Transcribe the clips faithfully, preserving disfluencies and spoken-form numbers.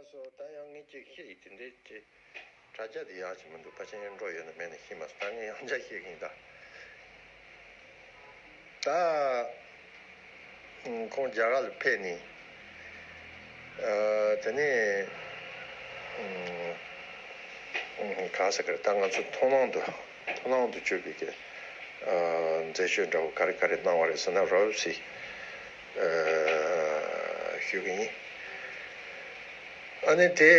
སོ་ད་ཡང་ངས་ཅིག་བཤད་ཡིག་དེ་འདྲའི་ཅིག་དྲ་རྒྱ་དེ་ཡག་ཅིག་མི་འདུག་ཕལ་ཆེར་འགྲོ་ཡོད་ན་མེད་ན་ཤེས་མ་སོང་། ད་ངས་ཡང་བསྐྱར་བཤད་གིན་ད། ད་ཁོང་རྒྱ་གར་ལ་ཕེབས་ནས་དེ་ནས་ག་ཟེར་གི་རེད། ད་ང་ཚོ་མཐོང་སྣང་དུ་མཐོང་སྣང་དུ་གྱུར་པའི་གི་མཛད་སྤྱོད་འདྲ་བོ་ག་རེ་ག་རེ་གནང་བ་རེད་ཟེར་ན་རོབ་ཙམ་ཞུ་གི་ཡིན། ཨ་ནི་དེ་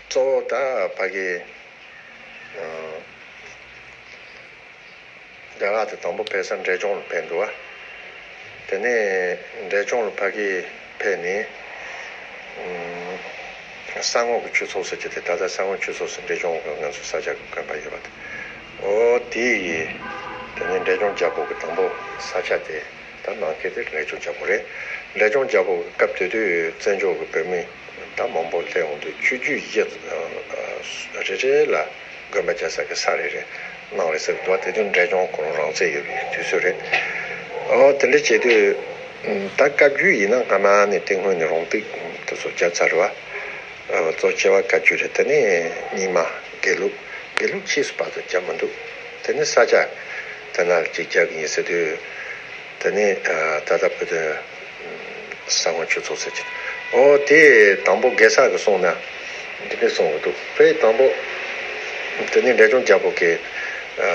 གཙོ་བོ་ད་ཕ་གི་རྒྱ་གར་དེ་དང་པོ་ཕེབས་ས་འབྲས་ལྗོངས་ལ་ཕེབས་འདུག་བ། དེ་ནས་འབྲས་ལྗོངས་ལ་ཕ་གི་ཕེབས་ནས། ས་ངོས་ཀྱི་ཆོས་ཚོགས་ཟེར་གྱི་དེ་ད་ལྟ་ས་ངོས་ཆོས་ཚོགས་ཟེར་འབྲས་ལྗོངས་ཀྱི་ང་ཚོ་ས་ཆ་གི་དགོན་པ་ཡོད་པ་དེ། འོ་དེ་ཡི་དེ་ནས་འབྲས་ལྗོངས་རྒྱལ་པོ་གི་དང་པོ་ས་ཆ་དེ་ད་ནང་ཁུལ་དེ་འབྲས་ལྗོངས་རྒྱལ་པོ་རེད། འབྲས་ལྗོངས་རྒྱལ་པོ་གི་སྐབས་དེ་དུས་བཙན་བྱོལ་གྱི་བོད་མི་ད་མང་པོ་སླེབས་འོང་དུས་ཆོས་བརྒྱུད་བཞི་རེ་རེ་ལ་དགོན་པ་རྒྱག་ས་གི་ས་རེ་རེ་གནང་རེད་ཟེར་གི་འདུག་དེ་དུས་འབྲས་ལྗོངས་ཁོ་རང་རང་བཙན་ཡོད་པའི་དུས་ཚོད་རེད། འོ་དེ་འདྲ་བྱེད་དུས། ད་བཀའ་བརྒྱུད་ཡིན་ན་སྔ་མ་ནས་དེ་སྔོན་ནས་རོང་ཏིག་དེ་ཚོ་རྒྱབ་ཚར་བ། གཙོ་ཆེ་བ་བཀའ་བརྒྱུད་རེད། དེ་ནས་རྙིང་མ་དགེ་ལུགས། དགེ་ལུགས་ཕྱིས་སུ་བར་དུ་རྒྱབ་མི་འདུག་དེ་ནས་ས་སྐྱ་དེ་ན་ཅིག་རྒྱབ་ཀྱི་ཡིན་ཟེར་དུས། དེ་ནས་ད་ལྟ་བོད་དོན་ས་ངོས་ཆོས་ཚོགས་ཟེར་གྱི། འོ་དེ་དང་པོ་རྒྱལ་ས་གི་གསུང་ན་འདི་འདྲ་གསུང་གི་འདུག་དཔེ་དང་པོ་དེ་ནས་འབྲས་ལྗོངས་རྒྱལ་པོ་གི་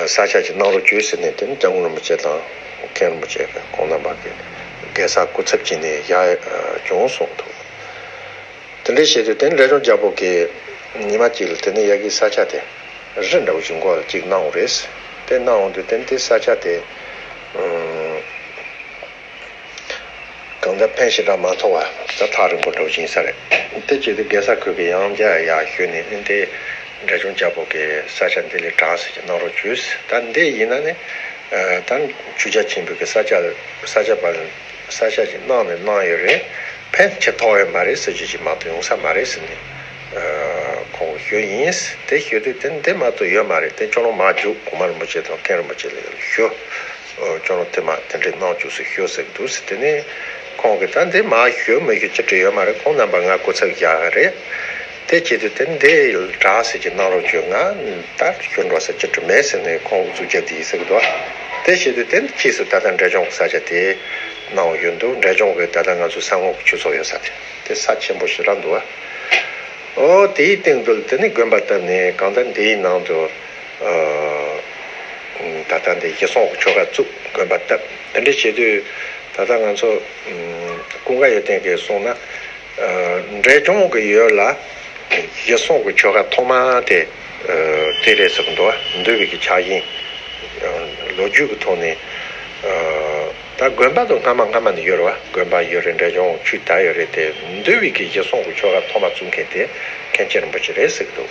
ས་ཆ་ཅིག་གནང་རོགས་བྱོས་ཟེར་ནས། དེ་ནས་སྐྱབས་མགོན་རིན་པོ་ཆེ་དང་མཁན་རིན་པོ་ཆེ་ཁོང་རྣམ་པ་གི་རྒྱལ་ས་སྐུ་ཚབ་བྱས་ནས་བཞག་བྱུང་གསུངས་འདུག་དེ་འདྲ་བྱས་དུས་དེ་ནས་འབྲས་ལྗོངས་རྒྱལ་པོ་གིས་ཉི་མ་གཅིག་ལ་དེ་ནས་ཡ་གི་ས་ཆ་དེ་རི་འདྲ་བོ་ཞིག་མགོ་ལ་གཅིག་གནང་བ་རེད། དེ་གནང་འོང་དུས་དེ་ནས་དེ་ས་ཆ་དེ་གང་ལྟར་ཕན་ཞེ་དྲག་མ་ཐོགས་པ་ད་ཐག་རིང་པོ་འདྲ་བོ་ཞིག་ཡིན་ས་རེད། དེ་བྱས་དུས་རྒྱལ་ས་ཁུལ་གྱི་ཡང་བསྐྱར་ཡར་ཞུས་ནས་ཨ་ནི་དེ་འབྲས་ལྗོངས་རྒྱལ་པོ་གི་ས་ཆ་འདི་ལ་དྲག་ཟེར་གྱི་གནང་རོགས་བྱོས། ད་འདི་ཡིན་ན་ནི་ད་ཆོས་རྒྱལ་ཆེན་པོ་གི་ས་ཆ་ས་ཆ་པ་ས་ཆ་ཞིག་གནང་ནས་གནང་ཡོད་རེད། ཕན་ཆེ་ཐོགས་ཡོད་མ་རེད་ཟེར་རྒྱུ་ཞིག་མ་གཏོགས་ཡོང་ས་མ་རེད་ཟེར་ནས་ཁོང་ཞུས་ཡིན། དེ་ཞུས་དུས་དེ་འདི་མ་གཏོགས་ཡོད་མ་རེད། དེ་ཁྱོད་རང་མར་རྒྱུགས། གོང་མ་རིན་པོ་ཆེ་དང་མཁན་རིན་པོ་ཆེ་ལ་ཞུ། ཁྱོད་རང་དེ་མ་དེ་འདྲས་གནང་བཅུག་ཟེར་ཞུ་ཟེར་གི་འདུག་ཟེར། དེ་ནས་ཁོང་གིས་ད་འདི་མར་ཞུ་མི་ཞུ་ཅི་འདྲ་ཡོད་མ་རེད། ཁོང་རྣམ་པ་ང་སྐུ་ཚབ་བཞག་རེད། དེ་བྱེད་དུས་དེ་འདི་དྲག་ཟེར་གྱི་གནང་རོགས་བྱོས། ང་ད་ཞུ་འགྲོ་ས་ཅི་འདྲ་མེད་ཟེར་ནས་ཁོང་ཨུ་ཚུགས་རྒྱབ་དེ་ཡིན་ཟེར་གི་འདུག་དེ་བྱེད་དུས་དེ་ཕྱིས་སུ་ད་ལྟ་འབྲས་ལྗོངས་ས་ཆ་དེ་གནང་བ་ཡོད་འདུག་འབྲས་ལྗོངས་ཀྱི་ད་ལྟ་ང་ཚོ་ས་ངོས་ཀྱི་ཆོས་ཚོགས་ཡོད་ས་དེ་དེ་ས་ཆེན་པོ་ཞེ་དྲག་འདུག་བ། ཨོ་དེའི་སྟེང་དུ་དེ་ནས་དགོན་པ་བཏབ་ནས་གང་ལྟར་འདིའི་ནང་དུ་ད་ལྟ་འདི་ཞི་གསུང་གི་ཆོ་ག་བཙུགས། དགོན་པ་བཏབ། དེ་འདྲ་བྱེད་དུས་ད་ལྟ་ང་ཚོ་ཀུན་དགའ་ཡོན་ཏན་གྱིས་གསུངས་ན། འབྲས་ལྗོངས་ཀྱི་ཡུལ་ལ་ཞི་གསུང་གི་ཆོ་ག་ཐོག་མ་དེ་དེ་རེད་ཟེར་གི་འདུག་འདུལ་བའི་གི་ཕྱག་ཆེན་ལོ་རྒྱུས་ཀྱི་ཐོག་ནས་ད་དགོན་པ་དང་སྔ་མ་སྔ་མ་ནས་ཡོད་རེད་བ། དགོན་པ་ཡོད་རེད། འབྲས་ལྗོངས་ཆོས་དར་ཡོད་རེད། དེ་འདུལ་བའི་གི་ཞི་གསུང་གི་ཆོ་ག་ཐོག་མ་བཙུགས་མཁན་དེ་མཁན་ཆེན་རིན་པོ་ཆེ་རེད་ཟེར་གི་འདུག་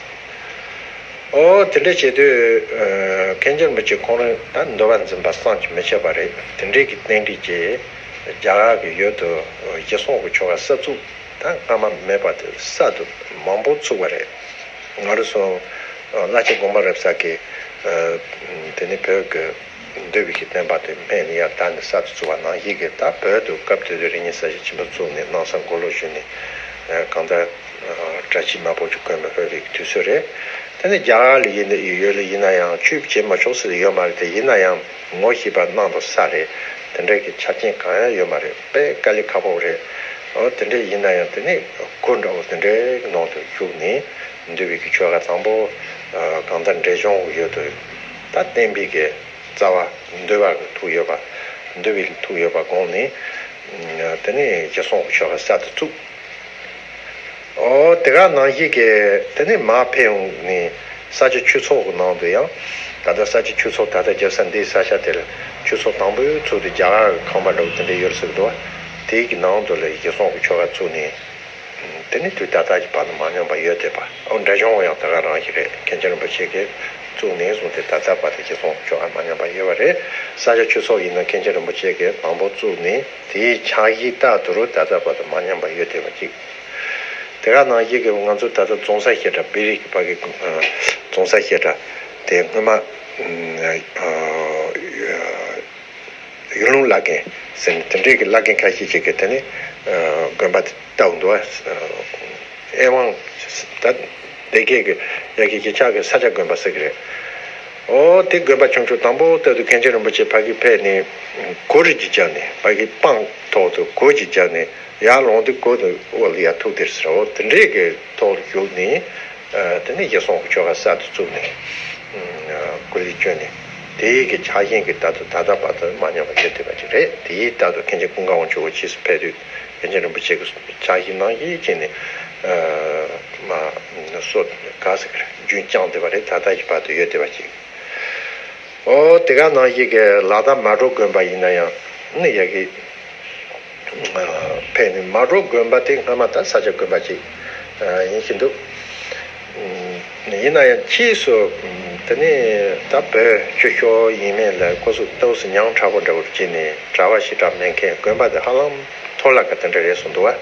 ཨོ་དེ་འདྲ་བྱེད་དུས་མཁན་ཆེན་རིན་པོ་ཆེ་ཁོང་རང་ད་འདུལ་བ་འཛིན་པ་བསམ་གྱིས་མི་ཁྱབ་པ་རེད། དེ་འདྲའི་གི་རྟེན་འབྲེལ་གྱིས་རྒྱ་གར་གྱི་ཡུལ་དུ་ཞི་གསུང་གི་ཆོ་ག་གསར་བཙུགས་ད་སྔ་མ་མེད་པ་དེ་གསར་དུ་མང་པོ་བཙུགས་པ་རེད། ང་རང་ཚོ་བླ་ཆེན་དགོངས་པ་རབ་གསལ་གྱིས་དེ་ནི་བོད་ཀྱི་འདུལ་བའི་གི་བསྟན་པ་དེ་སྨད་ནས་ཡར་དར་ནས་གསར་དུ་བཙུགས་པ་ནང་བཞིན་གྱི་ད་བོད་དུ་སྐབས་དེ་དུས་རིག་གནས་གསར་བརྗེ་ཆེན་པོ་བཙུགས་ནས་སྣང་ས་འཁོར་ལོ་བཞུགས་ནས་གང་ལྟར་བཀྲ་ཤིས་དམར་པོ་གྱི་གོས་མ་ཕུབ་པའི་དུས་ཚོད་རེད། དེ་ནས་རྒྱ་གར་ལ་ཡིན་ཡོད་ལ་ཡིན་ན་ཡང་ཆོས་བྱེད་མ་ཆོག་ཟེར་ཡོད་མ་རེད། དེ་ཡིན་ན་ཡང་ངོ་ཤེས་པ་གནང་དང་ས་རེད། དེ་འདྲའི་གི་ཆ་རྐྱེན་གང་ཡང་ཡོད་མ་རེད། དཔེ་དཀའ་ལས་ཁག་པོ་རེད། འོ་དེ་འདྲ་ཡིན་ན་ཡང་དེ་ནས་སྒོ་འདྲ་བོ་དེ་འདྲའི་ནང་དུ་ཞུགས་ནས་འདུལ་བའི་གི་ཆོ་ག་དང་པོ་གང་ལྟར་འབྲས་ལྗོངས་ཡུལ་དུ་ད་བསྟན་པའི་གི་རྩ་བ་འདུལ་བ་གི་ཐུགས་ཡོད་པ། འདུལ་བའི་ཐུགས་ཡོད་པ་དགོངས་ནས་དེ་ནས་ཞི་གསུང་གི་ཆོ་ག་གསར་དུ་བཙུགས། ཨོ་དེ་ག་ནང་བཞིན་གྱི་དེ་ནས་མར་ཕེབས་ཡོང་ནས་ས་སྐྱ་ཆོས་ཚོགས་ཀྱི་ནང་དུ་ཡང་ད་ལྟ་ས་སྐྱ་ཆོས་ཚོགས་ད་ལྟ་རྒྱབ་ས་འདིའི་ས་ཆ་དེ་ལ་ཆོས་ཚོགས་དང་པོའི་ཚུལ་དུ་རྒྱ་གར་གྱི་ཁང་པ་འདྲ་བོ་དེ་འདྲ་ཡོད་ཟེར་གི་འདུག་དེའི་གི་ནང་དུ་ལ་ཞི་གསུང་གི་ཆོ་ག་བཙུགས་ནས་དེ་ནས་དུས་ད་ལྟ་གི་བར་དུ་མ་ཉམས་པ་ཡོད་བསྡད་པ། ཨོ་འབྲས་ལྗོངས་ཡང་དེ་ག་རང་ཞིག་རེད། མཁན་ཆེན་རིན་པོ་ཆེ་གིས་བཙུགས་ནས་བཟུང་སྟེ་ད་ལྟ་བར་དུ་ཞི་གསུང་གི་ཆོ་ག་མ་ཉམས་པ་ཡོད་པ་རེད། ས་སྐྱ་ཆོས་ཚོགས་ཡིན་ན་མཁན་ཆེན་རིན་པོ་ཆེ་གིས་དང་པོ་བཙུགས་ནས་དེའི་ཕྱག་བཞེས་ལྟར་དུ་རུ་ད་ལྟ་བར་དུ་མ་ཉམས་པ་ཡོད་བསྡད་པ་གཅིག་དེ་ག་ནང་བཞིན་གྱི་ང་ཚོ་ད་ལྟ་རྫོང་སར་བཤད་གྲྭ་བོད་རིགས་ཀྱི་ཕ་གི་རྫོང་སར་བཤད་གྲྭ་དེ་སྔོན་མ་ཨ་ཨ་ ཡུལ་ལུང་བླ་རྒན་ཟེར་ནས་དེ་འདྲའི་གི་བླ་རྒན་ཁ་ཤས་ཅིག་གིས་དེ་ནི་དགོན་པ་དེ་བཏབ་འདུག་བ། ཨེ་ཝང་ད་སྡེ་དགེ་གི་ཡ་གི་གི་ཆག་གི་ས་སྐྱ་དགོན་པ་ཟེར་གི་རེད། ཨོ་དེ་དགོན་པ་ཆུང་ཆུང་དང་པོ་ལྟ་དུས་མཁན་ཆེན་རིན་པོ་ཆེ་ཕ་གི་ཕེབས་ནས་གུར་གྱི་བརྒྱབ་ནས་ཕ་གི་སྤང་ཐོག་ཏུ་གུར་གྱི་བརྒྱབ་ནས་ཡར་ལོངས་དུས་གུར་དུ་འོག་ལ་ཡར་ཐུག་དེར་ཟེར། ཨོ་དེ་འདྲའི་གི་ཐོག་ལ་བཞུགས་ནས། ཨ་དེ་ནས་ཞེ་སོང་གི་ཆོ་ག་གསར་དུ་བཙུགས་ནས་ཨ་སྐུ་ལས་བསྐྱོན་ནས་དེའི་གི་ཕྱག་ཞེན་གྱི་ད་དུ་ད་ལྟ་བར་དུ་མ་ཉམས་པ་ཡོད་བསྡད་པ་ཅིག་རེད། དེའི་ད་དུ་མཁན་ཆེན་ཀུན་དགའ་དབང་ཕྱུག་ཕྱིས་སུ་ཕེབས་དུས་མཁན་ཆེན་རིན་པོ་ཆེ་གི་ཕྱག་ཞེན་ནང་བཞིན་བྱས་ནས་ཨ་མ་སོ་ག་ཟེར་གི་རེད། རྒྱུན་བསྐྱངས་བསྡད་པ་རེད། ད་ལྟ་གི་བར་དུ་ཡོད་བསྡད་པ་ཅིག་ཨོ་དེ་ག་ནང་བཞིན་གྱི་ལ་དྭགས་མལ་གྲོ་དགོན་པ་ཡིན་ན་ཡང་ནི་ཡ་གི་ཕེབས་ནས་མལ་གྲོ་དགོན་པ་དེ་སྔ་མ་ད་ས་སྐྱ་དགོན་པ་ཅིག་ཡིན་བཞིན་འདུག་ཡིན་ན་ཡང་ཕྱིས་སུ་དེ་ནས་ད་བོད་ཆོས་ཕྱོགས་ཡིན་མིན་ལ་ཁོ་ཚོ་ཏོག་ཙམ་ཉམས་དྲག་པོ་འདྲ་བོ་བྱས་ནས་གྲྭ་པ་ཞེ་དྲག་མེད་མཁན་དགོན་པ་དེ་ཧ་ལམ་འཐོར་བརླག་གི་དེ་འདྲ་རེད་སོང་འདུག་བ།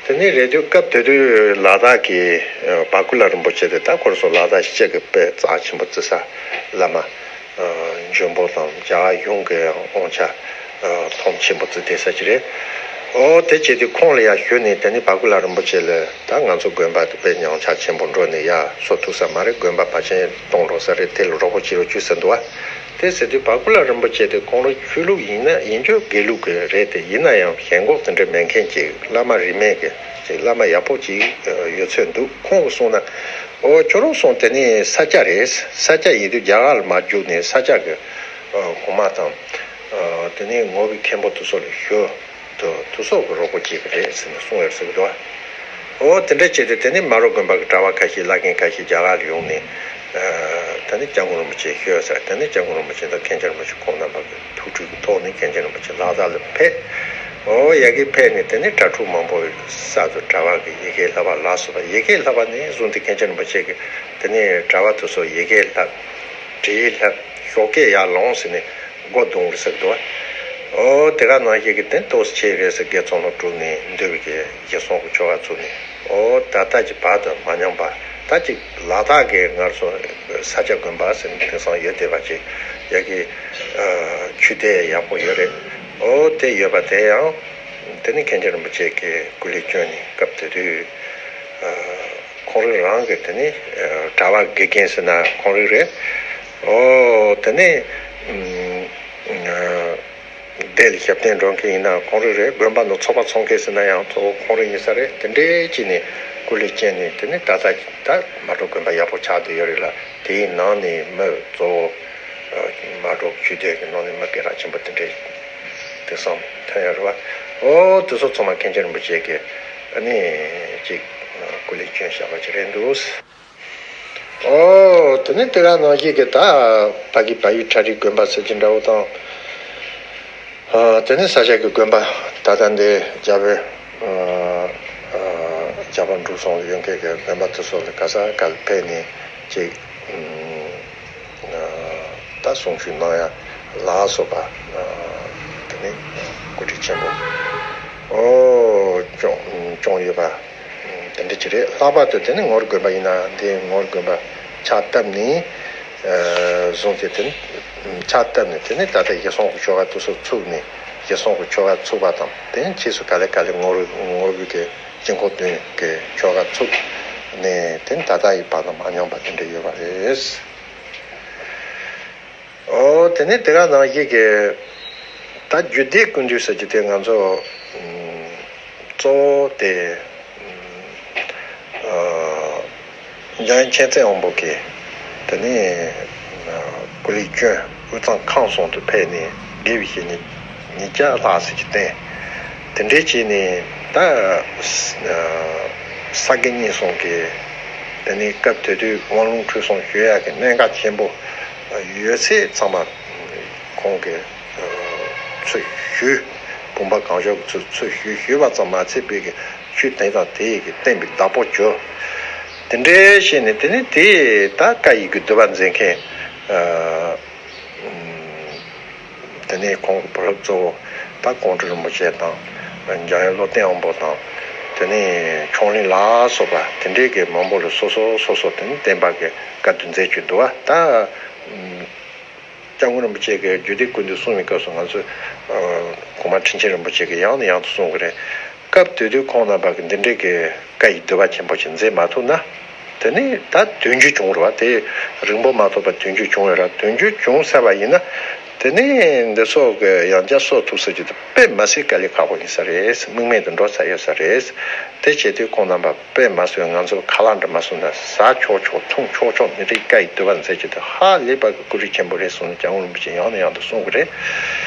དེ་ནས་རེད་དུས་སྐབས་དེ་དུས་ལ་དྭགས་ཀྱི་ཨ་བ་ཀུ་ལ་རིན་པོ་ཆེ་དེ་ད་ཁོ་རང་ཚོ་ལ་དྭགས་སྤྱི་གི་དཔེ་རྩ་ཆེན་པོ་བརྩི་ས་བླ་མ་ཨ་འཇོན་པོ་དང་རྒྱ་གར་གཞུང་གི་དབང་ཆ་ཨ་མཐོང་ཆེན་པོ་བརྩི་བསྡད་ས་ཅིག་རེད། ཨོ་དེ་བྱས་དུས་ཁོང་ལ་ཡར་ཞུས་ནས་དེ་ནས་བ་ཀུ་ལ་རིན་པོ་ཆེ་ལ་ད་ང་ཚོ་དགོན་པ་དེ་དཔེ་ཉམས་ཆག་ཆེན་པོ་འགྲོ་ནས་ཡར་སོ་ཐུབ་ས་མ་རེད། དགོན་པ་བར་ཆད་གཏོང་རོགས་ས་རེད། དེ་ལ་རོགས་པ་བྱེད་རོགས་བྱོས་ཟེར་འདུག་བ། དེ་ཟེར་དུས་བ་ཀུ་ལ་རིན་པོ་ཆེ་དེ་ཁོང་རང་ཆོས་ལུགས་ཡིན་ན་ཡིན་རྒྱུ་དགེ་ལུགས་ཀྱི་རེད་དེ། ཡིན་ན་ཡང་ཞེན་ཁོག་དེ་འདྲ་མེད་མཁན་ཅིག་བླ་མ་རིས་མེད་ཀྱི་ཅིག་བླ་མ་ཡག་པོ་ཅིག་ཡོད་ཚོད་འདུག་ཁོང་གིས་གསུངས་ན། ཨོ་ཁྱོད་རང་གསུངས་དེ་ནི་ས་སྐྱ་རེད། ས་སྐྱ་ཡིན་དུས་རྒྱ་གར་ལ་མར་རྒྱུགས་ནས་ས་སྐྱ་གི་གོང་མ་དང་དེ་ནས་ངོར་གི་མཁན་པོ་དེ་ཚོ་ལ་ཞུ། དུ་དུ་སོགས་ཀྱི་རོགས་པ་བྱེད་ཀྱི་རེད་ཟེར་ནས་གསུངས་ཡོད་ཟེར་གི་འདུག་ཨོ་དེ་འདྲ་བྱས་ཏེ་དེ་ནས་མ་རོ་དགོན་པ་གི་གྲྭ་པ་ཁ་ཤས་བླ་རྒན་ཁ་ཤས་རྒྱ་གར་ལ་ཡོང་ནས་ཨ་དེ་ནས་སྐྱབས་མགོན་རིན་པོ་ཆེ་ཤོད་ཟེར། དེ་ནས་སྐྱབས་མགོན་རིན་པོ་ཆེ་དང་མཁན་ཆེན་རིན་པོ་ཆེ་ཁོང་རྣམ་པ་གི་ཐུགས་སྤྲུལ་གྱི་ཐོག་ནས་མཁན་ཆེན་རིན་པོ་ཆེ་ལ་དྭགས་ལ་ཕེབས། ཨོ་ཡ་གི་ཕེབས་ནས་དེ་ནས་གྲྭ་ཕྲུག་མང་པོ་གསར་དུ་གྲྭ་པ་གི་ཡི་གེ་བསླབ་པ་ལ་སོགས་པ། ཡི་གེ་བསླབ་པ་ནས་བཟུང་སྟེ་མཁན་ཆེན་རིན་པོ་ཆེ་གི་དེ་ནས་གྲྭ་པ་དེ་ཚོ་ཡི་གེ་བསླབ། བྲིས་བསླབ། ཤོག་སྐད་ཡར་ལོངས་ཟེར་ནས་སྒོ་རྡུང་གི་ཟེར་འདུག་ཨོ་དེ་ག་ནང་བཞིན་གྱི་དེ་ཏོག་ཙམ་བྱས་རེད་ཟེར། དགེ་ཚོགས་ནང་བསྒྲུབས་ནས་འདུལ་བའི་གི་ཞེ་སོང་གི་ཆོ་ག་ཚུགས་ནས། ཨོ་ད་ལྟ་གི་བར་དུ་མ་ཉམས་པ། ད་ཅིག་ལ་དྭགས་ཀྱི་ང་ཚོ་ས་སྐྱ་དགོན་པ་ཟེར་ནས་དེང་སང་ཡོད་བསྡད་པ་ཅིག་ཡ་གི་ཨ་ཆོས་སྡེ་ཡག་པོ་ཡོད་རེད། ཨོ་དེ་ཡོད་པ་དེ་ཡང་དེ་ནི་མཁན་ཆེན་རིན་པོ་ཆེ་གི་སྐུ་ལས་བསྐྱོན་ནས་སྐབས་དེ་དུས་ཨ་ཁོང་རང་རང་གི་དེ་ནི་ཨ་གྲྭ་པ་དགེ་རྒན་ཟེར་ན་ཁོང་རང་རེད། ཨོ་དེ་ནས་ཨ་སྡེ་ལ་ཞབས་བརྟན་སྒྲུབ་མཁན་ཡིན་ན་ཁོང་རང་རེད། དགོན་པ་ནང་ཚོགས་པ་ཚོགས་མཁན་ཟེར་ན་ཡང་གཙོ་བོ་ཁོང་རང་ཡིན་ས་རེད། དེ་འདྲའི་བྱས་ནས་སྐུ་ལས་བསྐྱོན་ནས་དེ་ནས་ད་ལྟ་ད་མལ་གྲོ་དགོན་པ་ཡག་པོ་ཆགས་བསྡད་ཡོད་རེད་ལ། དེའི་ནང་ནས་མི་གཙོ་བོ་ཨ་མལ་གྲོ་ཆོས་སྡེ་གི་ནང་ནས་མི་སྐད་གྲགས་ཆེན་པོ་དེ་འདྲའི་དེང་སང་ཐོན་ཡོད་རེད་བ། ཨོ་དེ་ཚོ་ཚང་མ་མཁན་ཆེན་རིན་པོ་ཆེ་གིས་ཨ་ནི་ཅིག་སྐུ་ལས་བསྐྱོན་བཞག་པ་ཅིག་རེད་འདུག་ཨོ་དེ་ནས་དེ་ག་ནང་བཞིན་གྱི་ད་ཕ་གི་བལ་ཡུལ་ཁྲ་རིག་དགོན་པ་ཟེར་གྱི་འདྲ་བོ་དང་། ཨ་དེ་ནས་ས་སྐྱ་གི་དགོན་པ་ད་ལྟ་འདི་རྒྱ་བོད་ཨ་ཨ་རྒྱ་བལ་འབྲུག་གསུམ་ཡོད་མཁན་གྱི་དགོན་པ་དེ་ཚོ་ལ་ག་ས་ག་ལ་ཕེབས་ནས་ཅིག་ཨ་ད་གསུང་ཆོས་གནང་ཡ་ལ་སོགས་པ་ཨ་དེ་ནས་གོ་སྒྲིག་ཆེན་པོ་ཨོ་སྐྱོང་སྐྱོང་ཡོད་པ། དེ་འདྲ་ཅིག་རེད། ལྷག་པར་དུ་དེ་ནི་ངོར་དགོན་པ་ཡིན་ན་འདི་ངོར་དགོན་པ་ཕྱག་བཏབ་ནས་ཨ་བཟུང་སྟེ་དེ་ནི་ཕྱག་བཏབ་ནས་དེ་ནི་ད་ལྟ་ཞེ་སོང་གི་ཆོ་ག་དེ་ཚོ་ཚུགས་ནས་ཞེ་སོང་གི་ཆོ་ག་ཚུགས་པ་དང་། དེ་ནི་ཕྱིས་སུ་ག་ལེ་ག་ལེ་ངོར་ངོར་བུ་གི་དཀྱིལ་འཁོར་སྟོན་གྱི་ཆོ་ག་ཚུགས་ནས་དེ་ནི་ད་ལྟ་ཡི་བར་དུ་མ་ཉམས་པ་དེ་འདྲ་ཡོད་པ་རེད། ཨོ་དེ་ནས་དེ་ག་ནང་བཞིན་གྱི་ད་རྒྱུད་སྡེ་ཀུན་འདུས་ཟེར་གྱི་དེ་ང་ཚོ་ཨམ་གཙོ་བོ་དེ་ཨམ་ཨ་འཇམ་དབྱངས་མཁྱེན་བརྩེ་དབང་པོ་གིས་དེ་ནས་ཨ་སྐུ་ལས་བསྐྱོན་དབུས་གཙང་ཁམས་གསུམ་དུ་ཕེབས་ནས་དགེ་བའི་བཤེས་གཉེན་ཉིས་བརྒྱ་ལྷག་ཙམ་ཅིག་བསྟེན། དེ་འདྲའི་བྱས་ནས་ད་ཨ་ས་དགེ་བསྙེན་གསུམ་གྱི་དེ་ནས་སྐབས་དེ་དུས་དབང་ལུང་ཁྲིད་གསུམ་ཞུ་ཡག་གི་གནད་འགག་ཆེན་པོ་ཡོད་ཚད་ཚང་མ་ཁོང་གིས་ཚུར་ཞུས། བུམ་པ་གང་བྱོ་གི་ཚུར་ཚུར་ཞུས། ཞུས་པ་ཙམ་མ་ཚད་པའི་གི་ཆོས་དེ་དང་དེ་ཡི་གི་བསྟན་པའི་བདག་པོ་གྱུར། དེ་འདྲའི་བྱས་ནས་དེ་ནི་དེ་ད་བཀའ་ཡི་གི་འདུལ་བ་མཛད་མཁན་ཨ་དེ་ནས་ཁོང་གི་བུ་སློབ་གཙོ་བོ་ད་ཀོང་སྤྲུལ་རིན་པོ་ཆེ་དང་འཇམ་དབྱངས་བློ་བརྟན་དབང་པོ་དང་། དེ་ནས་ཆོས་གླིང་ལ་སོགས་པ་དེ་འདྲའི་གི་མང་པོ་ལ་སོ་སོ་སོ་སོ་དེ་ནི་བསྟན་པ་གི་བཀའ་བསྡུ་མཛད་ཀྱི་འདུག་བ། ད་ སྐྱབས་མགོན་རིན་པོ་ཆེ་གིས་རྒྱུད་སྡེ་ཀུན་བཏུས་གསུངས་པའི་སྐབས་སུ་ང་ཚོས་གོང་མ་ཁྲི་ཆེན་རིན་པོ་ཆེ་གིས་ཡང་ནས་ཡང་དུ་གསུང་གི་རེད། སྐབས་དེ་དུས་ཁོང་རྣམ་པ་གིས་འདི་འདྲའི་གི་བཀའ་ཡི་བསྡུ་བ་ཆེན་པོ་ཞིག་མཛད་མ་ཐུབ་ན། དེ་ནས་ད་དོན་རྒྱུ་བྱུང་རེད་བ། དེ་རིང་པོ་མ་ཐོགས་པར་དོན་རྒྱུ་བྱུང་ཡོད་ར། དོན་རྒྱུ་བྱུང་ཚར་བ་ཡིན་ན། དེ་ནས་འདི་ཚོ་གི་ཡང་བསྐྱར་གསོ་ཐུབ་ས་ཅིག་དེ་དཔེ་མ་སྲིད་དཀའ་ལས་ཁག་པོ་ཡིན་ས་རེད། དམིགས་མེད་དུ་འགྲོ་ཚར་ཡོད་ས་རེད། དེ་བྱེད་དུས་ཁོང་རྣམ་པ་དཔེ་མ་སྲིད་ང་ཚོ་ཁ་ལག་འདྲ་མ་སོང་ན་ཟ་ཆོག་ཆོག་འཐུང་ཆོག་ཆོག་མི་རིགས་བཀའ་ཡི་བསྡུ་བ་མཛད་རྒྱུ་དེ་ཧ་ལས་པ་གི་བཀུར་རིས་ཆེན་པོ་རེད་གསུངས་ནས་སྐྱབས་མགོན་རིན་པོ་ཆེ་ཡང་ནས་ཡང་དུ་གསུང་གི་རེད།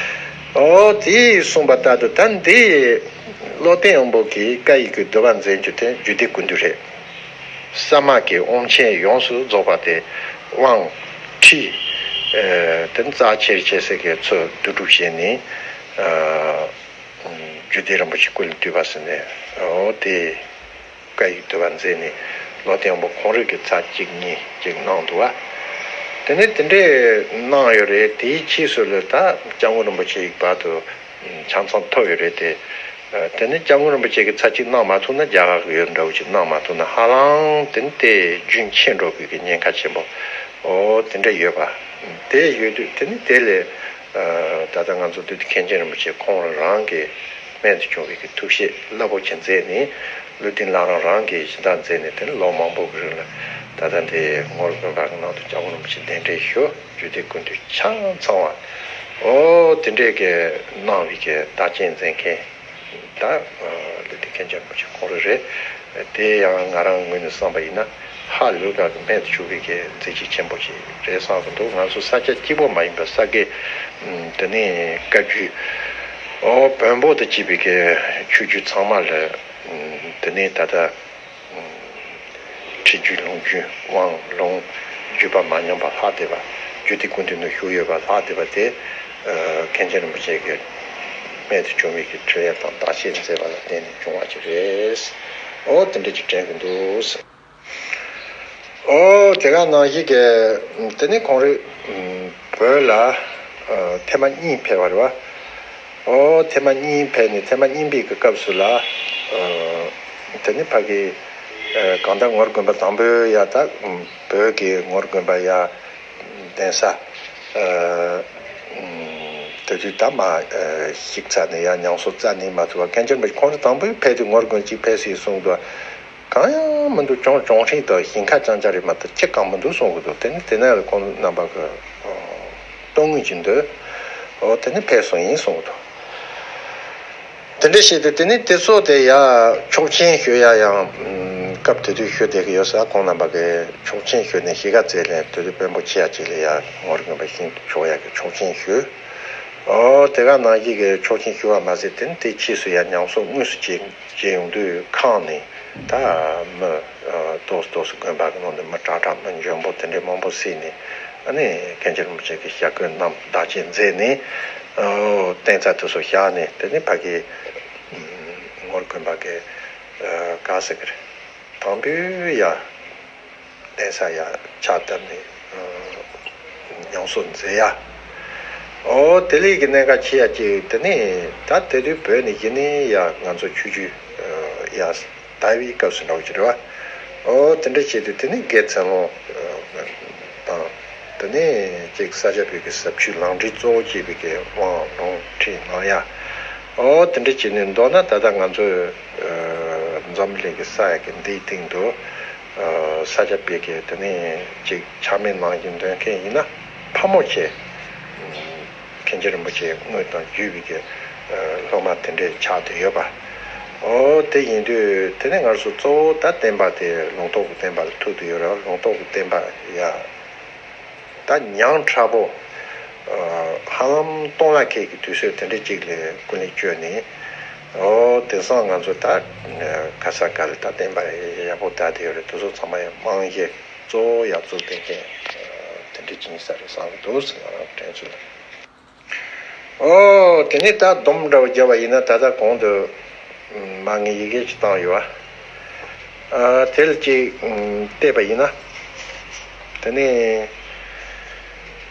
ཨོ་དེ་གསུངས་པ་ལྟར་དུ་ད་འདི་བློ་བརྟན་དབང་པོ་གིས་བཀའ་ཡི་གི་བསྡུ་བ་མཛད་རྒྱུ་དེ་རྒྱུད་སྡེ་ཀུན་བཏུས་རེད། ས་མ་གི་དབང་ཆེན་ཡོངས་སུ་རྫོགས་པ་དེ་དབང་ཁྲིད་དེ་རྩ་ཆེར་བྱེད་སའི་གི་ཚུལ་བསྡུ་སྒྲུབ་བྱས་ནས། རྒྱུད་སྡེ་རིན་པོ་ཆེ་ཀུན་ལས་བཏུས་པ་ཟེར་ནས་འོ་དེ་བཀའ་ཡིག་བསྡུ་བ་མཛད་ནས་བློ་བརྟན་དབང་པོ་ཁོང་རང་གིས་ཚར་གཅིག་གཉིས་ཅིག་གནང་འདུག་བ། དེ་ནས་དེ་འདྲས་གནང་ཡོད་རེད། དེའི་ཕྱིས་སུ་ལ་ད་སྐྱབས་མགོན་རིན་པོ་ཆེ་ཡི་བར་དུ་ཆ་ཚང་ཐོབ་ཡོད་རེད་དེ། དེ་ནས་སྐྱབས་མགོན་རིན་པོ་ཆེ་གིས་ཚར་གཅིག་གནང་མ་ཐུབ་ན་རྒྱ་གར་གྱི་ཡོད་འདྲ་བོ་ཅིག་གནང་མ་ཐུབ་ན་ཧ་ལམ་དེ་ནས་དེ་རྒྱུན་ཆད་འགྲོ་དགོས་ཀྱི་ཉེན་ཁ་ཆེན་པོ་འོ་དེ་འདྲ་ཡོད་པ། དེ་ཡོད་དུས་དེ་ནས་དེ་ལས། ད་ལྟ་ང་ཚོ་བདུད་འདུལ་མཁན་ཆེན་རིན་པོ་ཆེ་ཁོང་རང་གི་རྨད་དུ་བྱུང་བའི་གི་ཐུགས་བཞེད་རླབས་པོ་ཆེ་མཛད་ནས་བློ་ལྡན་བླ་བྲང་རང་གིས་གཞི་བདག་མཛད་ནས་དེ་ནས་ལོ་མང་པོ་གི་རིང་ལ་ད་ལྟ་འདི་ངོར་དགོན་པ་གི་ནང་དུ་སྐྱབས་མགོན་རིན་པོ་ཆེ་གདན་འདྲེན་ཞུ་རྒྱུད་སྡེ་ཀུན་བཏུས་ཆ་ཚང་བ་ཨོ་དེ་འདྲས་གི་གནང་བའི་གི་བདག་རྐྱེན་མཛད་མཁན། ད་ལུས་ལྡན་མཁན་ཆེན་རིན་པོ་ཆེ་ཁོང་རང་རེད། དེ་ཡང་ང་རང་ངོས་ནས་བསམ་པ་ཡིན་ན་ཧ་ལས་པ་གི་རྨད་དུ་བྱུང་བའི་གི་མཛད་རྗེས་ཆེན་པོ་ཞིག་རེད་བསམ་གི་འདུག་ང་ཚོ་ས་སྐྱ་གཅིག་པོ་མ་ཡིན་པར་ས་དགེ་དེ་ནས་བཀའ་བརྒྱུད་ཨོ་བོན་པོ་དང་བཅས་པའི་གི་ཆོས་བརྒྱུད་ཚང་མ་ལ་དེ་ནས་ད་ལྟ། ཁྲིད་རྒྱུན་ལུང་རྒྱུན་དབང་ལུང་བརྒྱུད་པ་མ་ཉམས་པ་ལྷག་བསྡད་པ། རྒྱུད་སྡེ་ཀུན་བཏུས་ནང་བཞུགས་ཡོད་པ་ལྷག་བསྡད་པ་དེ། མཁན་ཆེན་རིན་པོ་ཆེ་གིས་རྨད་དུ་བྱུང་བའི་གི་ཁྲིད་ཡིག་དང་བདག་བསྐྱེད་མཛད་པ་ལ་བརྟེན་ནས་བྱུང་བ་ཅིག་རེད། ཨོ་དེ་འདྲ་ཅིག་དྲན་གི་འདུག་ཨོ་དེ་ག་ནང་བཞིན་གི་དེ་ནས་ཁོང་རང་བོད་ལ་ཐེངས་མ་གཉིས་ཕེབས་པ་རེད་བ། ཨོ་ཐེངས་མ་གཉིས་ཕེབས་ནས་ཐེངས་མ་གཉིས་པའི་གི་སྐབས་སུ་ལ། དེ་ནི་ཕ་གི་གང་ལྟར་ངོར་དགོན་པ་དང་པོའི་ཡ་ད་བོད་ཀྱི་ངོར་དགོན་པ་ཡ་གདན་ས་དེ་དུས་ད་མ་ཞིག་ཚར་ནས་ཡ་ཉམས་གསོ་རྩ་ནས་མ་ཐུབ་པ་མཁན་ཆེན་པ་ཁོང་ཚོ་དང་པོའི་ཕེབས་དུས་ངོར་དགོན་གཅིག་ཕེབས་སྲིད་གསུངས་འདུག་གང་ཡང་མི་འདུག་གཅོང་གཅོང་ཧྲིང་དང་ཞིང་ཁ་རྐྱང་རྐྱང་རེད་མ་གཏོགས་ཅི་གང་མི་འདུག་གསུང་གི་འདུག་དེ་ནི་དེ་ནས་ཁོང་རྣམ་པ་གི་གཏོང་དངུལ་གྱི་འདོད། འོ་དེ་ནི་ཕེབས་སོང་ཡིན་གསུང་གི་འདུག་དེ་འདྲ་བྱས་ཏེ་དེ་ནི་དེ་ཚོ་དེ་ཡ་ཆོག་མཆན་ཞུ་ཡ་ཡང་སྐབས་དེ་དུས་ཞུ་བསྡད་ཀྱི་ཡོད་ས། ཁོང་རྣམ་པ་གི་ཆོག་མཆན་ཞུས་ནས་གཞིས་ཀ་རྩེ་ལ་དེ་དུས་དཔོན་པོ་ཆེ་ཡ་གཅིག་ལ་ཡ་ངོར་དགོན་པ་ཞིང་ཆོག་ཡ་གི་ཆོག་མཆན་ཞུས། འོ་དེ་ག་ནང་བཞིན་གི་ཆོག་མཆན་ཞུ་བ་མ་ཟད་དེ་ནི་དེ་ཕྱིས་སུ་ཡ་ཉམས་གསོ་དངོས་སུ་བྱེད་བྱེད་ཡོང་དུས་ཁང་ནས། ད་མི་ཏོག་ཙམ་ཏོག་ཙམ་དགོན་པ་གི་ནང་དུ་མི་དྲག་དྲག་མི་འཇོན་པོ་དེ་འདྲའི་མང་པོ་བསད་ནས་ཨ་ནི་མཁན་ཆེན་རིན་པོ་ཆེ་གི་ཞབས་སྐུ་བསྣམས་བདག་བསྐྱེད་མཛད་ནས་བརྟེན་རྩ་དེ་ཚོ་བཞག་ནས་དེ་ནས་ཕ་གི་ངོར་དགོན་པ་གི་ག་ཟེར་གི་རེད། དང་པོའི་ཡ་གདན་ས་ཡ་ཕྱག་བཏབ་ནས་ཉམས་གསོ་མཛད་ཡ། ཨོ་དེ་ལས་ཀྱི་གནད་འགག་ཆེ་ཡ་གཅིག་དེ་ནས་ད་དེ་དུས་བོད་ནས་གཞི་ནས་ཡ་ང་ཚོ་ཆོས་བརྒྱུད་ཡ་དར་བའི་སྐབས་སུ་འདྲ་བོ་ཅིག་རེད་བ། ཨོ་དེ་འདྲ་བྱས་དུས་དེ་ནས་དགེ་ཚན་སློང་དང་དེ་ནས་ཅིག་ས་སྐྱ་པའི་གི་ཟབ་ཆོས་ལམ་འབྲས་གཙོ་བོ་བྱས་པའི་གི་དབང་ལུང་ཁྲིད་གནང་ཡ། ཨོ་དེ་འདྲ་བྱས་ནས་མདོར་ན་ད་ལྟ་ང་ཚོས་འཛམ་བུ་གླིང་གི་ས་ཡ་གི་འདིའི་སྟེང་དུ། ས་སྐྱ་པའི་གི་དེ་ནས་ཅིག་ཆགས་མེད་ནང་བཞིན་འདོན་མཁན་ཡིན་ན་ཕ་མོ་ཆེ། མཁན་ཆེན་རིན་པོ་ཆེ་དངོས་དང་བརྒྱུད་པའི་གི་སློབ་མ་དེ་འདྲས་ཆགས་བསྡད་ཡོད་པ། ཨོ་དེ་ཡིན་དུས་དེ་ནས་ང་ཚོ་གཙོ་བོ་ད་བསྟན་པ་དེ་ལུང་རྟོགས་ཀྱི་བསྟན་པ་ལ་ཐུག་བསྡད་ཡོད་རེད། ལུང་རྟོགས་ཀྱི་བསྟན་པ་ཡ། ད་ཉམས་ཕྲ་པོ། ཧ་ལམ་སྟོང་ལ་ཁད་ཀྱི་དུས་ཚོད་དེ་འདྲ་ཅིག་ལ་ཀུན་ལེགས་བཅོས་ནས། ཨོ་དེང་སང་ང་ཚོ་ད་ག་ས་ག་ལ་ད་བསྟན་པ་ཡག་པོ་དར་བསྡད་ཡོད་རེད། དེ་ཚོ་ཚང་མ་ཡང་རྨང་གཞི་གཙོ་བོ་ཡར་བཙུགས་བསྡད་མཁན་དེ་འདྲ་ཅིག་ཡིན་ས་རེད་བསམ་གྱི་འདུག་ང་རང་དྲན་ཚོད་ལ། ཨོ་དེ་ནས་ད་སྡོམ་འདྲ་བོ་བརྒྱབ་པ་ཡིན་ན་ད་ལྟ་གོང་དུ་མ་ངས་ཡི་གེ་ཅིག་བཏང་ཡོད་ཨ། དེ་ལ་ཅིག་བལྟས་པ་ཡིན་ན། དེ་ནས་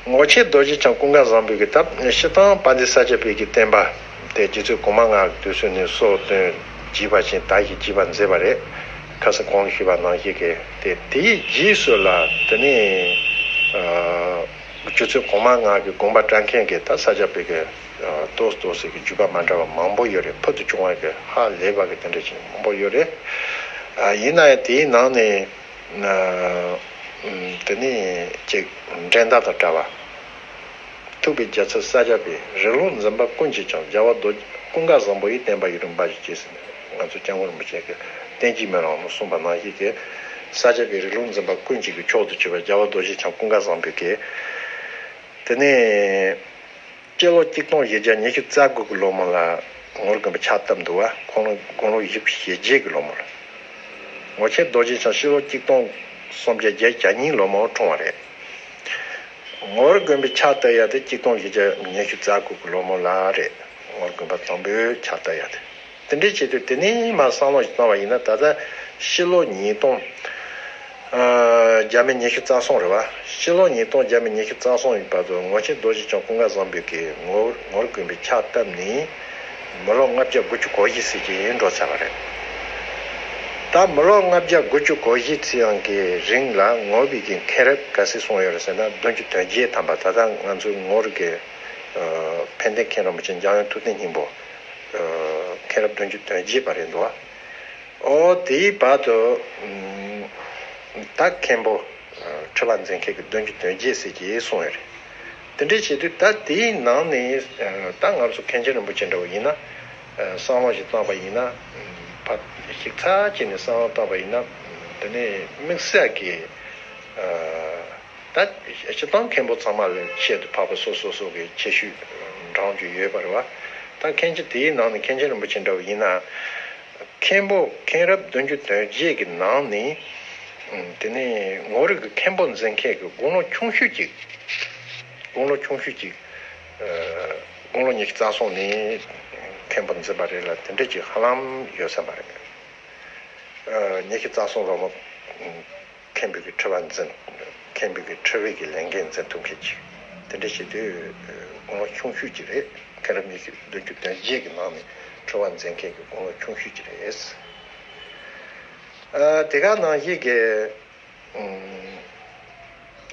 ངོ་མཆེད་རྡོ་རྗེ་འཆང་ཀུན་དགའ་བཟང་པོའི་གི་ད་སྤྱིར་བཏང་དཔལ་ལྡན་ས་སྐྱ་པའི་གི་བསྟན་པ་དེ་རྗེ་བཙུན་གོང་མ་ལྔ་གི་དུས་ཚོད་ནས་སྲོལ་བཏོད་བགྱིས་པ་བཞིན་དར་ཞིང་རྒྱས་པར་མཛད་པ་རེད། ཁ་སང་གོང་ཞུས་པ་ནང་བཞིན་གི་དེ་དེའི་རྗེས་སུ་ལ་དེ་ནས། སྤྱོད་ཚུལ་གོང་མ་ལྔ་གི་དགོངས་པ་བཀྲལ་མཁན་གྱི་ད་ས་སྐྱ་པའི་གི་ཏོག་ཙམ་ཏོག་ཙམ་གྱི་བརྒྱུད་པ་མ་འདྲ་བ་མང་པོ་ཡོད་རེད། ཕུལ་དུ་བྱུང་བ་གི་ཧ་ལས་པ་གི་དེ་འདྲ་ཞིག་མང་པོ་ཡོད་རེད། ཡིན་ན་ཡང་དེའི་ནང་ནས་དེ་ནས་ཅིག་འགྲན་ཟླ་དང་བྲལ་བ། ཐུབ་པའི་རྒྱལ་ཚབ་ས་སྐྱ་པའི་རིགས་ལུགས་འཛིན་པ་ཀུན་གྱིས་ཀྱང་རྒྱལ་བ་རྡོ་རྗེ་ཀུན་དགའ་བཟང་པོ་ཡི་བསྟན་པ་ཡུན་རིང་འབའ་ཞིག་ཅེས་ཟེར་ནས་ང་ཚོ་སྐྱབས་མགོན་རིན་པོ་ཆེ་གི་བསྟན་བཅོས་མེ་ལོང་ནང་གསུངས་པ་ནང་བཞིན་གྱི་ས་སྐྱ་པའི་རིགས་ལུགས་འཛིན་པ་ཀུན་གྱི་གི་མཆོག་ཏུ་གྱུར་པ་རྒྱལ་བ་རྡོ་རྗེ་འཆང་ཀུན་དགའ་བཟང་པོའི་གི་དེ་ནས་སྤྱི་ལོ་གཅིག་སྟོང་བཞི་བརྒྱ་ཉི་ཤུ་རྩ་དགུ་གི་ལོ་མ་ལ་ངོར་དགོན་པའི་ཕྱག་བཏབ་འདུག་བ། ཁོང་ལ་དགུང་ལོ་བཞི་བཅུ་ཞེ་བརྒྱད་ཀྱི་ལོ་མ་ལ་ངོར་ཆེན་རྡོ་རྗེ་འཆང་སྤྱི་ལོ་གཅིག་སྟོང་སུམ་བརྒྱ་བརྒྱད་ཅུ་གྱ་གཉིས་ལོ་མ་འཁྲུངས་པ་རེད། ངོར་དགོན་པའི་ཕྱག་བཏབ་ཡ་དེ་གཅིག་སྟོང་བཞི་བརྒྱ་ཉི་ཤུ་རྩ་དགུ་གི་ལོ་མ་ལ་རེད། ངོར་དགོན་པ་དང་པོའི་ཕྱག་བཏབ་ཡ་དེ། དེ་འདྲའི་ཆེད་དུ་དེ་ནས་མར་བསམ་བློ་ཞིག་བཏང་བ་ཡིན་ན། ད་ལྟ་ཕྱི་ལོ་ཉིས་སྟོང་བརྒྱ་མེད་ཉི་ཤུ་རྩ་གསུམ་རེད་བ། ཕྱི་ལོ་ཉིས་སྟོང་བརྒྱ་མེད་ཉི་ཤུ་རྩ་གསུམ་ཡི་བར་དུ་ངོར་ཆེན་རྡོ་རྗེ་འཆང་ཀུན་དགའ་བཟང་པོའི་གི་ངོར་ངོར་དགོན་པའི་ཕྱག་བཏབ་ནས་མི་ལོ་ལྔ་བརྒྱ་དགུ་བཅུ་གོ་བཞི་ཟེར་གྱི་འགྲོ་ཚར་བ་རེད། ད་མི་ལོ་ལྔ་བརྒྱ་དགུ་བཅུ་གོ་བཞི་ཚེ་ཡང་གི་རིང་ལ་ངོར་པའི་གི་མཁན་རབས་ག་ཚོད་སོང་ཡོད་རེད་ཟེར་ན། བདུན་ཅུ་དོན་བརྒྱད་ཐམ་པ། ད་ལྟ་ང་ཚོའི་ངོར་གི་ཕན་བདེ་མཁན་རིན་པོ་ཆེ་འཇམ་དབྱངས་ཐུབ་བསྟན་སྙིང་པོ། མཁན་རབས་བདུན་ཅུ་དོན་བརྒྱད་པ་རེད་འདུག་བ། ཨོ་དེའི་བར་དུ་ད་མཁན་པོ་ཁྲི་པ་འཛིན་མཁན་གྱི་བདུན་ཅུ་དོན་བརྒྱད་ཟེར་གྱི་སོང་ཡོད་རེད། དེ་འདྲའི་བྱེད་དུས་ད་དེའི་ནང་ནས་ད་ང་ཚོ་མཁན་ཆེན་རིན་པོ་ཆེ་འདྲ་བོ་ཡིན་ན་བསམ་བློ་ཞིག་བཏང་བ་ཡིན་ན། ཕར་ཞིབ་ཚགས་བྱས་ནས་བསམ་བློ་བཏང་བ་ཡིན་ན། དེ་ནས་དམིགས་བསལ་གྱི་ད་སྤྱིར་བཏང་མཁན་པོ་ཚང་མ་ལ་ཆེད་དུ་འཕགས་པ་སོ་སོ་སོ་གི་ཁྱད་ཆོས་འདྲ་མཉམ་ཅིག་ཡོད་པ་རེད་བ། ད་མཁན་ཆེན་དེའི་ནང་ནས་མཁན་ཆེན་རིན་པོ་ཆེ་འདྲ་བོ་ཡིན་ན། མཁན་པོ་མཁན་རབས་བདུན་ཅུ་དོན་བརྒྱད་ཀྱི་ནང་ནས་དེ་ནས་ངོར་གྱི་མཁན་པོ་འཛིན་མཁན་གྱི་དགུང་ལོ་ཆུང་ཤོས་ཅིག་དགུང་ལོ་ཆུང་ཤོས་ཅིག་དགུང་ལོ་ཉི་ཤུ་རྩ་གསུམ་ནས་མཁན་པོ་འཛིན་པ་རེད་ལ། དེ་འདྲ་ཅིག་ཧ་ལམ་ཡོད་ས་མ་རེད། ཉི་ཤུ་རྩ་གསུམ་ལོ་མ་མཁན་པོའི་གི་ཁྲི་པ་འཛིན། མཁན་པོའི་གི་ཁྲི་པའི་གི་ལས་འགན་འཛིན་ཐུབ་མཁན་ཅིག་དེ་འདྲ་བྱེད་དུས་དགུང་ལོ་ཆུང་ཤོས་ཅིག་རེད། མཁན་རབས་ཉི་ཤུ་བདུན་ཅུ་དོན་བརྒྱད་ཀྱི་ནང་ནས་ཁྲི་པ་འཛིན་མཁན་གྱི་དགུང་ལོ་ཆུང་ཤོས་ཅིག་རེད། དེ་ག་ནང་བཞིན་གྱི་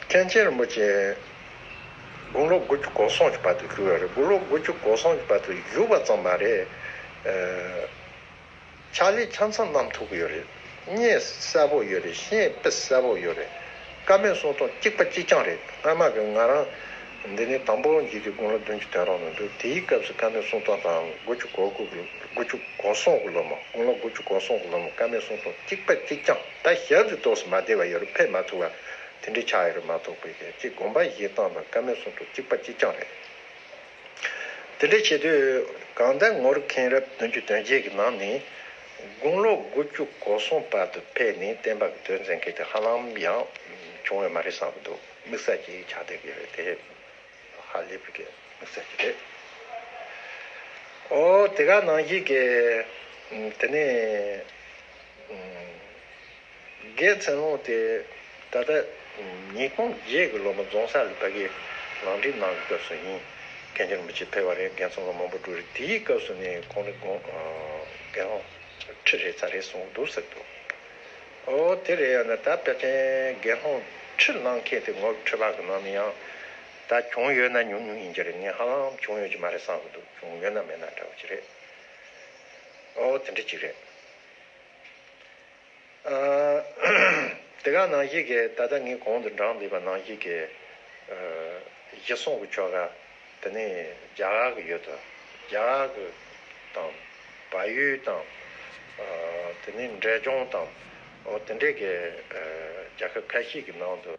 མཁན་ཆེན་རིན་པོ་ཆེ་དགུང་ལོ་དགུ་བཅུ་གོ་གསུམ་གྱི་བར་དུ་བཞུགས་ཡོད་རེད། དགུང་ལོ་དགུ་བཅུ་གོ་གསུམ་གྱི་བར་དུ་བཞུགས་པ་ཙམ་མ་རེད། ཕྱག་ལས་ཆ་ཚང་གནང་ཐུབ་ཀྱི་ཡོད་རེད། སྙན་གསལ་པོ་ཡོད་རེད། ཤེས་དཔེ་གསལ་པོ་ཡོད་རེད། བཀའ་མོལ་གསུང་སྟངས་གཅིག་པ་གཅིག་རྐྱང་རེད། སྔ་མ་གི་ང་རང་འདི་ནས་དང་པོ་འཇིག་དུས་དགུང་ལོ་བདུན་ཅུ་དོན་རོགས་ནང་དུ་དེའི་སྐབས་སུ་བཀའ་མོལ་གསུང་སྟངས་དང་དགུ་བཅུ་གོ་དགུ་གི་དགུ་བཅུ་གོ་གསུམ་གི་ལོ་མ། དགུང་ལོ་དགུ་བཅུ་གོ་གསུམ་གི་ལོ་མ་བཀའ་མོལ་གསུང་སྟངས་གཅིག་པ་གཅིག་རྐྱང་། ད་ཞབས་ཀྱི་ཏོག་ཙམ་མ་བདེ་བ་ཡོད་རེད། ཕེབས་མ་ཐུབ་པ་དེ་འདྲའི་ཆགས་ཡོད་རེད་མ་གཏོགས་པའི་གི་དགོངས་པ་བཞེས་སྟངས་དང་བཀའ་མོལ་གསུང་སྟངས་གཅིག་པ་གཅིག་རྐྱང་རེད། དེ་འདྲ་བྱེད་དུས་གང་ལྟར་ངོར་མཁན་རབས་བདུན་ཅུ་དོན་བརྒྱད་ཀྱི་ནང་ནས་དགུང་ལོ་དགུ་བཅུ་གོ་གསུམ་བར་དུ་ཕེབས་ནས་བསྟན་པ་གི་དོན་མཛད་མཁན་དེ་ཧ་ལམ་ཡང་བྱུང་ཡོད་མ་རེད་བསམ་གྱི་འདུག་དམིགས་བསལ་གྱི་ཆགས་བསྡད་ཀྱི་རེད་དེ། ཧ་ལས་པའི་གི་དམིགས་བསལ་གྱི་རེད། ཨོ་དེ་ག་ནང་བཞིན་གྱི་དེ་ནས། རྒན་ཚེ་དབང་དེ་ད་ལྟ་ཉིས་སྟོང་བརྒྱད་ཀྱི་ལོ་མ་རྫོང་སར་ལ་ཕ་གིའི་ལམ་འབྲས་གནང་གི་སྐབས་སུ་ཡིན། མཁན་ཆེན་རིན་པོ་ཆེ་ཕེབས་པ་རེད། རྒན་ཚང་ལ་མང་པོ་འགྲོ་རེད། དེའི་སྐབས་སུ་ནས་ཁོང་ནི་དགོངས་རྒན་ལགས་ཁྲི་རེད་ཚར་རེད་གསུངས་འདུག་ཟེར་འདུག་ཨོ་དེ་རེད། ཡང་ན་ད་ཕལ་ཆེར་རྒན་ལགས་ཁྲི་གནང་མཁན་དེ་ངོ་ཁྲི་པ་གི་ནང་ནས་ཡང་ད་བྱུང་ཡོད་ན་ཉུང་ཉུང་ཡིན་གྱི་རེད། ངས་ཧ་ལམ་བྱུང་ཡོད་ཀྱི་མ་རེད་བསམ་གི་འདུག་བྱུང་ཡོད་ན་མེད་ན་འདྲ་བོ་ཅིག་རེད། ཨོ་དེ་འདྲ་ཅིག་རེད། ཨ། དེ་ག་ནང་བཞིན་གྱི་ད་ལྟ་ངས་གོང་དུ་བགྲངས་བསྡད་པ་ནང་བཞིན་གྱི་ཨ། གཞི་བཟུང་གི་ཆོ་ག་དེ་ནས་རྒྱ་གར་གྱི་ཡོད་དོ། རྒྱ་གར་གྱི་དང་བལ་ཡུལ་དང་ཨ། དེ་ནས་འབྲས་ལྗོངས་དང་། འོ་དེ་འདྲས་ཀྱི་ཨ། རྒྱལ་ཁབ་ཁ་ཤས་ཀྱི་ནང་དུ་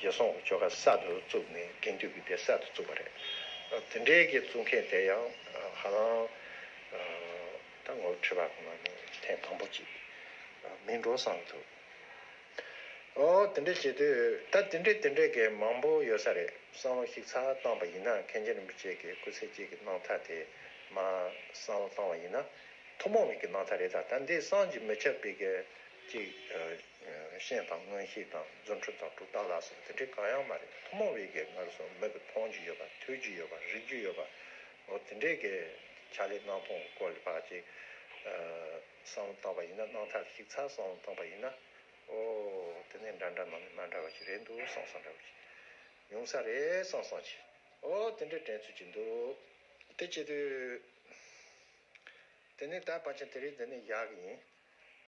གཞི་བཟུང་གི་ཆོ་ག་གསར་དུ་བཙུགས་ནས་དགེ་འདུན་གྱི་སྡེ་གསར་དུ་བཙུགས་པ་རེད། དེ་འདྲའི་གི་བཙུགས་མཁན་དེ་ཡང་ཧ་ལམ་ད་ངོ་ཁྲི་པ་གི་ནང་ནས་ཐེངས་དང་པོ་གཅིག་མིན་འགྲོ་བསམ་ཐུབ། ཨོ་དེ་འདྲ་བྱེད་དུས་ད་དེ་འདྲའི་དེ་འདྲའི་གི་མང་པོ་ཡོད་ས་རེད། བསམ་བློ་ཞིབ་ཚགས་བཏང་པ་ཡིན་ན་མཁན་ཆེན་རིན་པོ་ཆེ་གི་སྐུ་ཚེ་གཅིག་གི་གནང་ཐབས་དེ་མ་བསམ་བློ་བཏང་བ་ཡིན་ན། ཐུན་མོང་མའི་གི་རྣམ་ཐར་རེད། ད་ད་འདི་བསམ་གྱིས་མི་ཁྱབ་པའི་གི་ཅིག་ཨ། ཤིང་དང་མངོན་ཤེས་དང་རྫུ་འཕྲུལ་དང་གྲུབ་རྟགས་ལ་སོགས་དེ་འདྲའི་གང་ཡང་མ་རེད། ཐུན་མོང་བའི་གི་ང་རང་ཚོ་མི་གི་མཐོང་རྒྱུ་ཡོད་པ། ཐོས་རྒྱུ་ཡོད་པ། རིག་རྒྱུ་ཡོད་པ། འོ་དེ་འདྲའི་གི་ཕྱག་ལས་གནང་སྟངས་ཀྱི་སྐོར་ལ་ཕར་ཅིག་ཨ། བསམ་བློ་བཏང་བ་ཡིན་ན། རྣམ་ཐར་ཞིབ་ཚགས་བསམ་བློ་བཏང་བ་ཡིན་ན། འོ་དེ་ནས་འདྲ་འདྲ་ནང་ནས་མ་འདྲ་བ་ཞིག་རེད་འདུག་བསམ་བསམ་འདྲ་བ་ཞིག་ཉུང་ས་རེད་བསམ་བསམ་བྱས། ཨོ་དེ་འདྲའི་དྲན་ཚུལ་ཅིག་འདུག་དེ་བྱེད་དུས། དེ་ནས་ད་ཕལ་ཆེར་དེ་རིང་འདི་ནས་བཞག་གི་ཡིན།